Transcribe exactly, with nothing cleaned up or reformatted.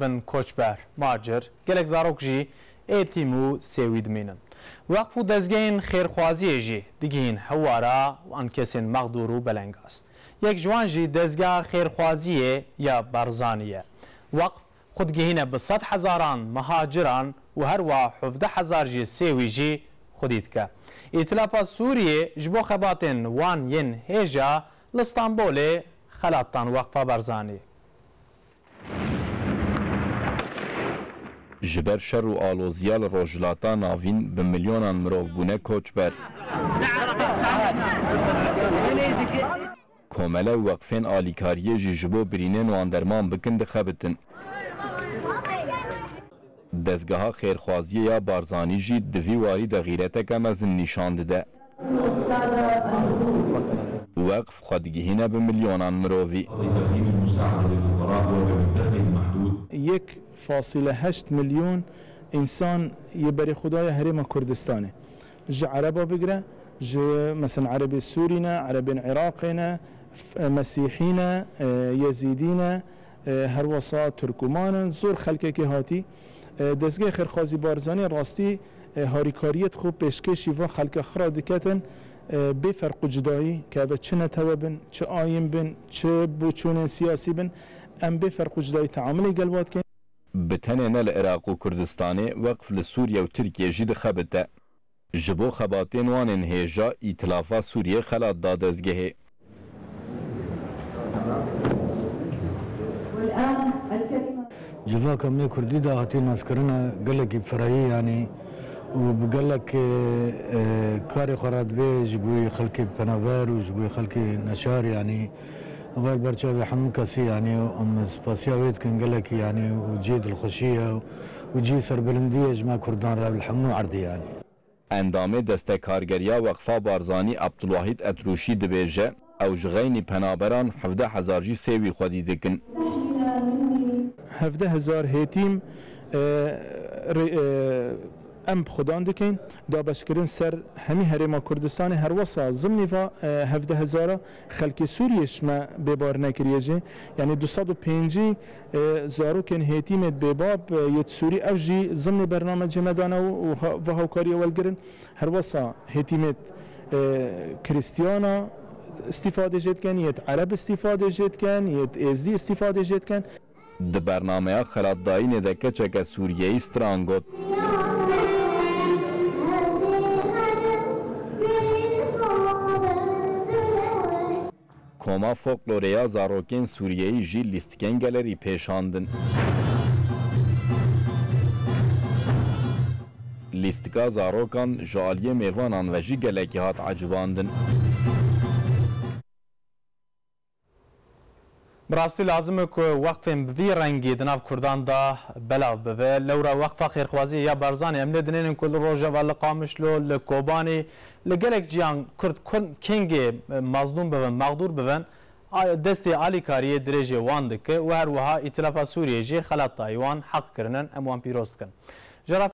bin koçber, macir, gelek zarok jî êtîm û sêwî dimînin. Weqf û dezgehên xêrxwaziyê jî digihîn hewara wan kesên mexdûr û belengaz. Yek ji wan jî dezgeha xêrxwaziyê ya Barzanî ye. Weqf xwe digihîne bi sed hezaran mihaciran û herwiha hevdeh hezar jî sêwî jî xwedî dike. Îtilafa Sûriyê ji bo xebatên wan yên hêja li Stenbolê xelat dan Weqfa Barzanî. Ji ber şer û aloziya li Rojhilata Navîn bi milyonan mirov bûne koçber. Komele û weqfên alîkariyê jî ji bo birînên wan derman bikin dixebitin. Dezgeha xêrxwaziyê ya Barzanî jî di vî warî de xîreteke mezin nîşan dide. Weqf xwe digihîne bi milyonan mirovî. Yek fasîle heşt milyon însan yê berê xwe daye Herêma Kurdistanê. Ji Ereba bigire, ji, mesela, Erebê Sûrî ne, Erebên Iraqê ne, f-, Mesîhî ne, e, Yezîdî ne, e, herwesa Tirkûman in, zor xelkekê hatî. E, Dezgehê Xêrxwazî Barzanî rastî, e, harîkariyê xwe pêşkêşî van xelke xwe re diketin, e, bê ferq û cudayî, ke ev çi netewe bin, çi ayîn bin, çi boçûnên siyasî bin, em bê ferq û cudayî teamulê gel wa dikin. Bi tenê ne li Iraq û Kurdistanê, weqf li Sûriye û Tirkiye jî dixebite. Ji bo xebatên wan ên hêja, Îtilafa Sûriyê xelat da dezgehê. Civaka me kurdî de hatî naskirine gelekî firehî, yanî, û bi gelek, e, e, karê xwe re dibe ji bo xelkê penaber û ji bo xelkê neçar, yanî, ev berçavê hemû kesî, yanî, em spasiya wê dikin gelekî, yanî, û cihê dilxweşî ye û cihê serbilindî ye ji me kurdan re li hemû erdê, yanî. Endamê Destekargeriya Weqfa Barzanî Abdulwahîd Etrûşî dibêje, ew ji xeynî penaberan hevdeh hezar jî sêwî xwedî dikin. Hevdeh hezar hêtîm, e, re-, e, em bi xudan dikin, dabeşkirin ser hemî Herêma Kurdistanê, herwesa zimnî va, e, hevdeh hezara xelkê Sûriyê ji me bêbar nekiriye jî. Yanî du sed û pêncî, e, zarokên hêtîmêd bêbab, e, yêt Sûrî, ev jî zimnê bernamecê me dane û, û ha-, va hawkariyê welgirin. Herwesa hêtîmêd, e, Kristiyana îstîfadê jê dikin, yêt Ereb îstîfadê jê dikin, yêt Êzdî îstîfadê jê dikin. Di bernameya xelatdayînê de keçeke Sûriyeyî stran got. Koma Folklorê ya Zarokên Sûriyeyî jî lîstikên gelerî pêşandin. Lîstika zarokan ji aliyê mêvanan ve jî gelekî hat ecibandin. Bi rastî lazim e ku weqfên bi vî rengî di nav Kurdan de belav bibe. Lewra Weqfa Xêrxwaziyê ya Barzanî em lê dinênin ku li Rojava, li Qamişlo, li Kobanî, li gelek ciyan Kurd, Kurd kengê, e, mazlûm bibin, mexdûr bibin, a-, destê alîkariyê dirêjê wan dike û her wiha Îtilafa Sûriyê jî xelatdayî wan heq kirinin. Em wan pîroz dikin. Jera